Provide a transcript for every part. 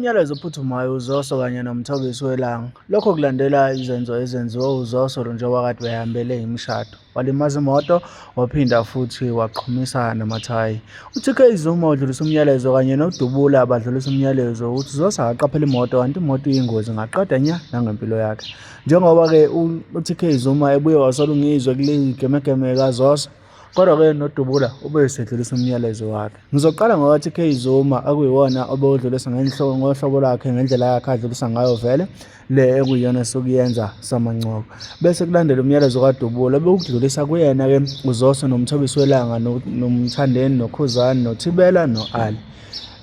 Umyalezo ophuthumayo uZoso kanye noMthobisi weLanga. Lokho kulandela izenzo ezenziwe uZoso lo njengoba kade behambele imishado. Walimaza imoto waphinda futhi waqhumisa namathayi. UTK Zuma udlulisa umyalezo kanye noDubula badlulisa umyalezo ukuthi uZoso akaqaphele imoto kanti imoto iyingozi ingaqeda nya nangempilo yakhe. Njengoba-ke uTK Zuma ebuye wasola uNgizwe kuleli gemegeme kaZoso Kodwa-ke noDubula ube esedlulisa umyalezo wakhe. Ngizoqala ngokaTK Zuma okuyiwona obewudlulisa ngohlobo lwakhe ngendlela yakhe adlulisa ngayo vele le ekuyiyona esukuyenza samancoko. Bese kulandela umyalezo kaDubula obewudlulisa kuyena-ke uZoso noMthobisi Welanga noMthandeni noKhuzani noThibela no-Ali.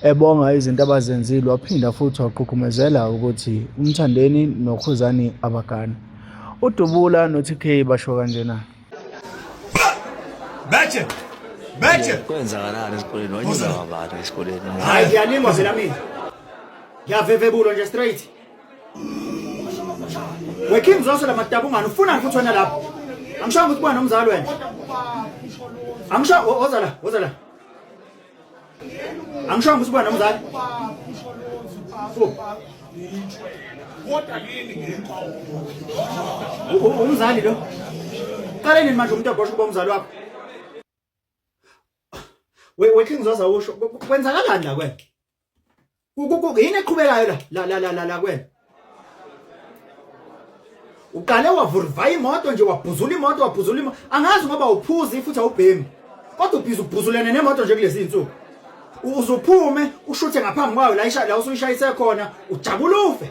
Ebonga izinto abazenzile waphinda futhi wagqugqumezela ukuthi uMthandeni noKhuzani abagane. UDubula noTK basho kanjena. Bethe. Bethe. Kwenzakalani esikoleni? Wanyuka kabani esikoleni? Hayi ngiyalingwa phela mina. Ngiyavevebulwa nje straight. We King Zoso la madabungane ufunani futhi wena lapho? Angishongo ukuthi ubona nomzali wena. Angisho woza la, woza la. Angishongo ukuthi ubona nomzali. Kodwa kini ngenkomo. Umzali lo. Qale nini manje umuntu obosha ukuba umzali wakho? We we King Zoza usho kwenzakalani la kwena? Yini eqhubekayo la la la la la la kwena? Uqale wavurva imoto nje wabhuzula imoto wabhuzula imoto angazi ngoba uphuzi futhi awubhemi kodwa ubhizi ubhuzulene nemoto nje kulezi insuku uzuphume ushuthe ngaphambi kwayo la isha la usuyishayise khona ujabula ufe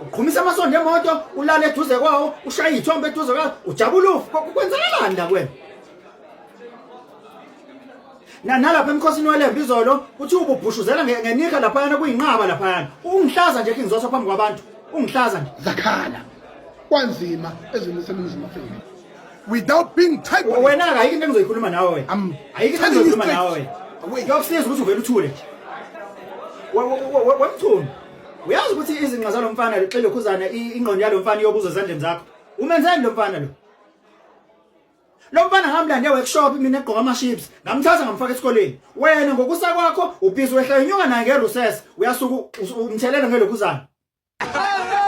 uqhumisa amasondo emoto ulale eduze kwawo ushaye ithombe eduze kwawo ujabula ufe kwenzakalani la kwena Na nalapha emkhosini welembe izolo uthi ububhushuzela ngenika laphayana kuyinqaba laphayana. Ungihlaza nje King Zoso phambi kwabantu. Ungihlaza nje. Zakhala kwanzima ezweni laseNingizimu Afrika without being tribal. Wena ke ayikho into engizoyikhuluma nawe wena. I'm Ayikho into telling you engizoyikhuluma nawe straight. wena. Wait. Kuyokusiza ukuthi uvele uthule nje. Wemthunu. Uyazi ukuthi izinqa zalomfana lixelokhuzana ingqondo yalomfana iyobuza ezandleni zakho. Umenzeni lo mfana lo? Lo mfana ngamlande workshop mina egqoka ama chips ngamthatha ngamfaka esikoleni. Wena ngokusa kwakho ubhizi wehla inyuka naye ngerecess uyasuka umthelela ngelokhuzana.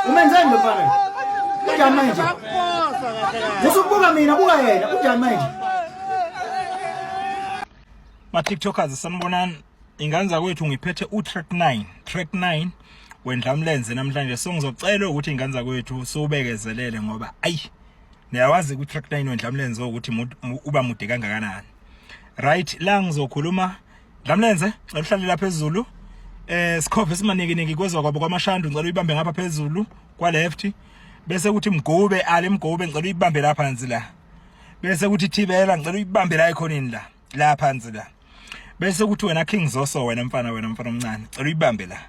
Umenzeni lo mfana? Unjani manje? Usubuka mina buka yena unjani manje? Ma TikTokers sanibonani ingane zakwethu ngiphethe u track 9 track 9 wendlamlenze namhlanje so ngizocela ukuthi ingane zakwethu siwubekezelele ngoba ayi niyawazi ku track 9 wendlamlenze ukuthi uba mude kangakanani right la ngizokhuluma Dlamlenze ngicela uhlale lapha phezulu eh sikhove simaniki kwezwa kwabo kwamashandu ngicela uyibambe ngapha phezulu kwa left bese kuthi mgube ale mgube ngicela uyibambe lapha phansi la bese kuthi thibela ngicela uyibambe la ekhoneni la la phansi la bese kuthi wena King Zoso wena mfana wena mfana omncane ngicela uyibambe la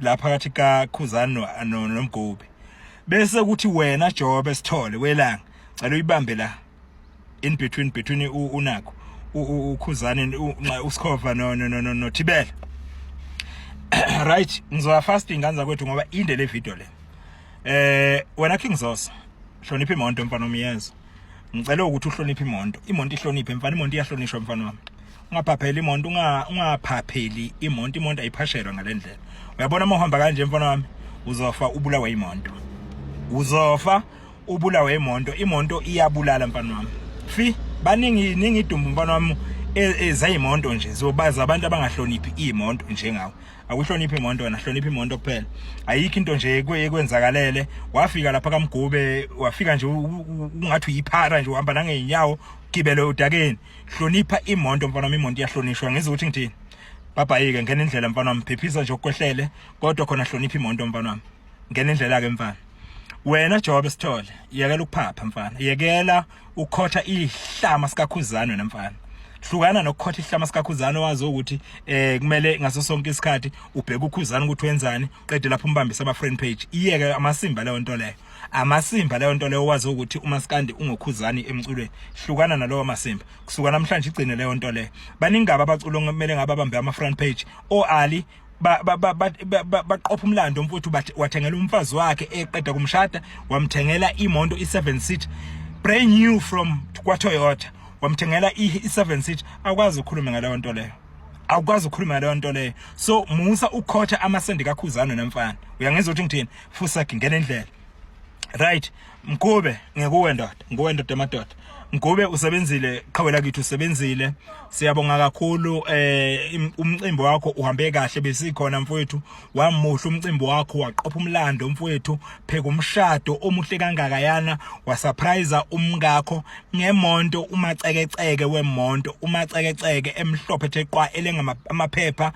la phakathi ka Khuzani nomgube bese kuthi wena Jobe Sithole welanga ngicela uyibambe la in between between unakho ukhuzane usikhova no no no no Thibela right ngizoya fast ingane zakwethu ngoba inde le video le eh wena King Zoso hlonipha imonto mfana omyeza ngicela ukuthi uhloniphe imonto imonto ihloniphe mfana imonto iyahlonishwa mfana wami ungaphapheli imonto ungaphapheli imonto imonto ayiphashelwa ngalendlela uyabona uma uhamba kanje mfana wami uzofa ubulawa imonto uzofa ubulawe imonto imonto iyabulala mfana wami fi baningi ningi idumbu mfana wami ezayimonto e, nje zobaza abantu abangahloniphi imonto njengawe akuhloniphi imonto wena hlonipha imonto kuphela ayikho into nje ekwenzakalele wafika lapha kamgube wafika nje ungathi uyiphara nje uhamba nangeenyawo gibele udakeni hlonipha imonto mfana wami imonto iyahlonishwa ngizwe ukuthi ngithini babhayike ngena indlela mfana wami phephisa nje okwehlele kodwa khona hlonipha imonto mfana wami ngena indlela ke mfana wena Jobe Sithole yekela ukuphapha mfana yekela ukukhotha ihlama sikakhuzane wena mfana hlukana nokukhotha ihlama sikakhuzane wazi ukuthi eh kumele ngaso sonke isikhathi ubheke ukhuzane ukuthi wenzani qede lapho umbambise ama friend page iyeke amasimba leyo nto leyo amasimba leyo nto leyo wazi ukuthi umaskandi ungokhuzani emculweni hlukana nalowo masimba kusuka namhlanje igcine leyo nto leyo baningi abaculo kumele ngabe abambe ama front page o Ali baqopha umlando mfowethu wathengela umfazi wakhe eqeda kumshada wamthengela imoto i7 seat brand new from kwa Toyota wamthengela i7 seat akwazi ukukhuluma ngaleyo nto leyo Awukwazi ukukhuluma leyo nto leyo. So musa ukhotha amasende kaKhuzani namfana. Uyangizwa ukuthi ngithini? Fusaki, ngena endlela. Right, Mgube, ngikuwe ndoda, ngikuwe ndoda emadoda. Mgube, usebenzile qhawe lakithi, usebenzile. Siyabonga kakhulu. Umcimbi wakho uhambe kahle, besikhona mfowethu, wamuhle umcimbi wakho, waqopha umlando mfowethu. Pheka umshado omuhle kangakayana, wasurprise umkakho ngemonto, umacekeceke wemonto, umacekeceke emhlophe ethe qwa elenga amaphepha.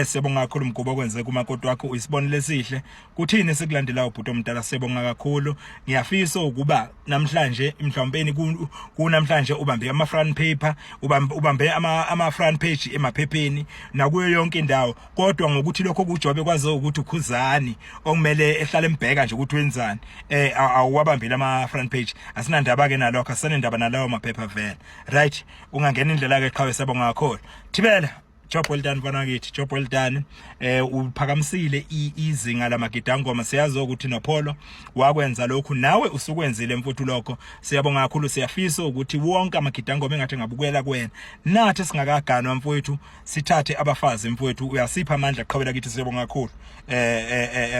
Siyabonga kakhulu Mgube okwenze kumakoti wakho, uyisibonelo esihle kuthini esikulandelayo bhuti omdala. Siyabonga kakhulu. Ngiyafisa ukuba namhlanje mhlawumpeni kunamhlanje ubambe ama front paper, ubambe ama front page emaphepheni nakuyo yonke indawo, kodwa ngokuthi lokho kujobe kwaze ukuthi uKhuzani okumele ehlale embheka nje ukuthi wenzani, awuwabambile ama front page. Asinandaba ke nalokho, asinandaba nalawo maphepha vele. Right, ungangena indlela ke qhawe, siyabonga kakhulu. Thibela, job well done mfana wakithi, job well done. Uphakamisile izinga lamagidangoma. Siyazi ukuthi noPholo wakwenza lokhu, nawe usukwenzile mfuthu lokho. Siyabonga kakhulu. Siyafisa ukuthi wonke amagidangoma engathi ngabukela kuwena, nathi singakaganwa mfowethu sithathe abafazi mfowethu. Uyasipha amandla qhawela kithi, siyabonga kakhulu.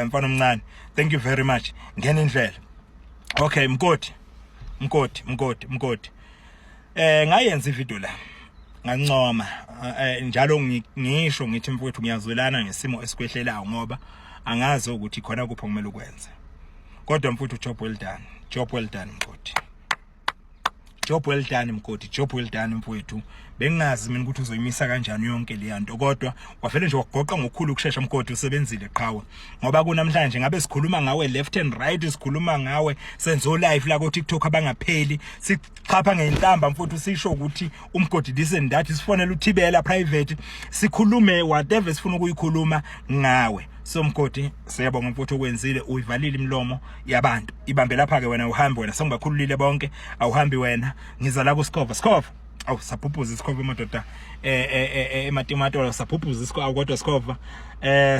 Mfana omncane, thank you very much, ngena indlela. Okay, Mgodi, Mgodi, Mgodi, Mgodi, ngayenza ivideo la, ngancoma njalo ngisho ngithi mfowethu ngiyazwelana ngesimo esikwehlelayo, ngoba angazi ukuthi khona kuphi okumele ukwenze, kodwa mfowethu, job well done, job well done Mgodi, job well done Mgodi, job well done mfowethu. Bengingazi mina ukuthi uzoyimisa kanjani yonke le nto, kodwa wavele nje wagoqa ngokukhulu ukushesha. Mgodi, usebenzile qhawe, ngoba kunamhlanje ngabe sikhuluma ngawe left and right, sikhuluma ngawe, senzo live la ko TikTok abangapheli, sichapha ngeinhlamba mfowethu, sisho ukuthi uMgodi this and that, sifonela uThibela private, sikhulume whatever sifuna ukuyikhuluma ngawe. So Mgodi, siyabonga mfowethu okwenzile, uyivalile imilomo yabantu. Ibambe lapha ke wena, uhambe wena, sengibakhululile bonke, awuhambi wena. Ngiza la kuSkhova. Sikhova, awu, saphuphuza isikhova madoda, ematimatola saphuphuza isikhova, kodwa Sikhova,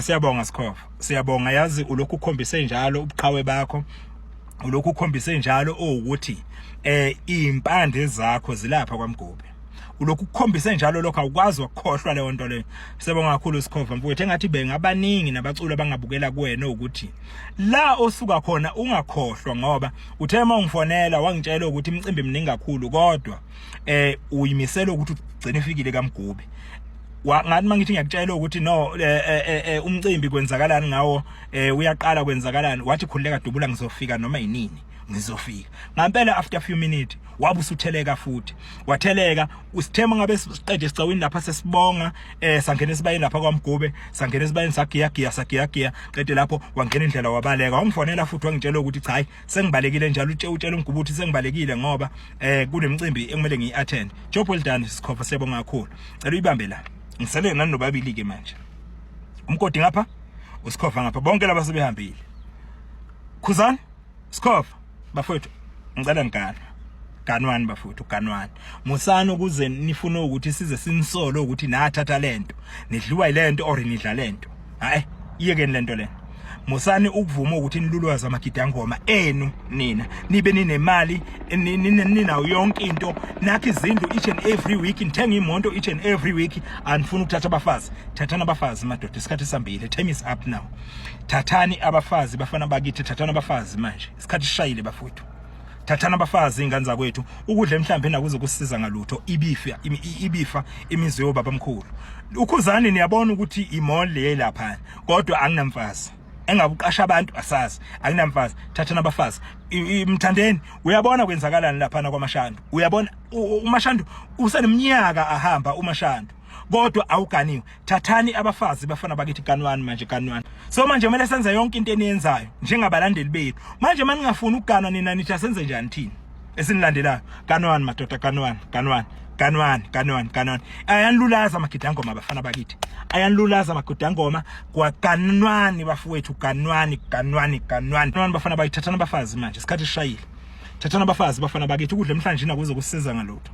siyabonga Sikhova, siyabonga. Yazi ulokhu ukhombise njalo ubuqhawe bakho, ulokhu ukhombise njalo owukuthi impande zakho zilapha kwaMgube, ulokhu ukukhombise njalo lokho, awukwazi wakukhohlwa leyo nto leyo. Siyabonga kakhulu Sikhova mfowethu. Engathi bengabaningi nabaculi abangabukela kuwena ukuthi la osuka khona ungakhohlwa, ngoba uthe uma ungifonela wangitshela ukuthi imicimbi miningi kakhulu, kodwa uyimisela ukuthi ugcine ifikile kaMgube. Ngathi mangithi ngiyakutshela ukuthi no, umcimbi kwenzakalani ngawo, uyaqala, kwenzakalani, wathi khululeka Dubula, ngizofika noma yinini, ngizofika ngampela. After a few minutes wabe usutheleka futhi, watheleka usithema. Ngabe siqede esicawini lapha, sesibonga, sangena esibayeni lapha kwaMgube, sangena esibayeni, sagiya giya, sagiya giya, qede lapho wangena indlela wabaleka. Wangifonela futhi wangitshela ukuthi cha, sengibalekile njalo, utshela uMgube ukuthi sengibalekile ngoba kunemicimbi ekumele ngiyi-attend. Job well done Sikhova, siyabonga kakhulu. Cela uyibambe la, ngisele nani nobabili ke manje, uMgodi ngapha, uSikhova ngapha, bonke laba sebehambile. Khuzani, Sikhova, bafowethu, ngicela ngigana ganwani bafowethu, ganwani, musani ukuze nifune ukuthi size sinisole ukuthi nathatha lento, nidliwa yilento or nidla lento. Hayi, iyekeni lento lena. Musani ukuvuma ukuthi nilulwazi amagidangoma enu, nina nibe ninemali, ninayo yonke into, nakho izindlu each and every week, nithenga imoto each and every week, anifuni ukuthatha abafazi. Thathani abafazi madoda, isikhathi sambile. Time is up now. Thathani abafazi bafana bakithi, thathani abafazi manje, isikhathi sishayile bafowethu. Thathani abafazi ingane zakwethu. Ukudla emhlambeni akuze kusiza ngalutho, ibifa ibifa imizi yobaba mkhulu. UKhuzani niyabona ukuthi imall le lapha, kodwa anginamfazi, engabuqasha abantu asazi, akunamfazi. Thathana abafazi. Mthandeni, uyabona kwenzakalani lapha kwaMashandu? Uyabona uMashandu useneminyaka ahamba uMashandu, kodwa awuganiwe. Thathani abafazi bafana bakithi, ganwani manje, ganwani. So manje kumele senze yonke into eniyenzayo njengabalandeli bethu manje? Maningafuni ukuganwa nina, nithi asenze njani thina esinilandelayo? Ganwani madoda, ganwani, ganwani, ganwani, ganwani, ganwani. Ayanilulaza amagidangoma bafana bakithi, ayanilulaza amagidangoma. Kwaganwani bafowethu, ganwani, ganwani, ganwani, ganwani bafana bakithi. Thathani abafazi manje, isikhathi sishayile. Thathani abafazi bafana bakithi. Ukudla emhlanjini akuze kusiza ngalutho.